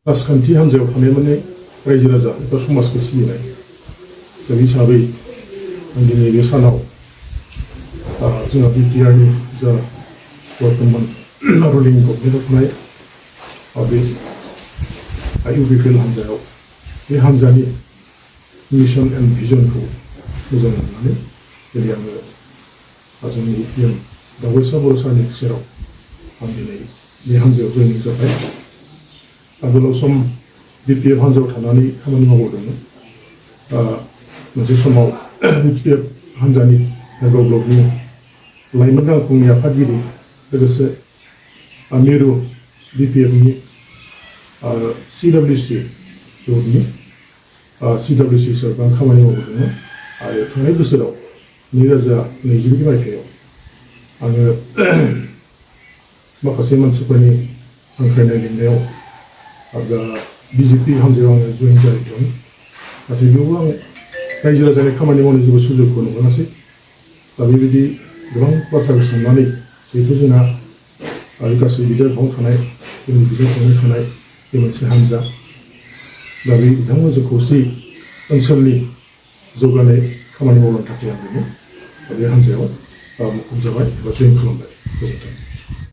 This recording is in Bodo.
राजखान्थि हान्जायाव थानाय माने रायजो राजा एबा समाजखौ सिबिनाय दा बे हिसाबै आं दिनै बे सानाव जोंहा बिटिआरनि जा बर्थमान रुलिं गभर्नमेन्टआव थानाय बे इउपिपिएल हान्जायाव बे हान्जानि मिशन एन्ड भिजनखौ मोजां मोननानै दिनै आङो जोंनि पिएम दावबायसा बर' सारनि सेराव आं दिनै बे हान्जायाव जयनिं जाबाय। गोलाव सम बिपिएफ हान्जायाव थानानै खामानि मावबोदोंमोन। मोनसे समाव बिपिएफ हान्जानि नगाव ब्लकनि लाइमोन गांखंनि आफादगिरि लोगोसे मिरु बिपिएफनि सिडब्लिउसि ज'नि सिडब्लिउसि हिसाबै आं खामानि मावबोदोंमोन आरो थांनाय बोसोराव 2022 मायथाइयाव आङो माखासे मानसिफोरनि हांख्रायनाय लिंनायाव दा बिजेपि हान्जायाव आङो जयेन जाहैदों। नाथाय बेयावबो आं रायजो राजानि खामानि मावनो जेबो सुजुगखौ मोनासै। दा बेबायदि गोबां बाथ्राखौ साननानै जिहेतु जोंहा गासै बिधायकआव थानाय जोंनि बिधायकआवनो थानाय बे मोनसे हान्जा दा बे बिथांमोनजों खौसेयै ओनसोलनि जौगानाय खामानि मावनो थाखाय आं दिनै बे हान्जायाव मुखुब जाबाय एबा जयेन खालामबाय। गोजोन्थों।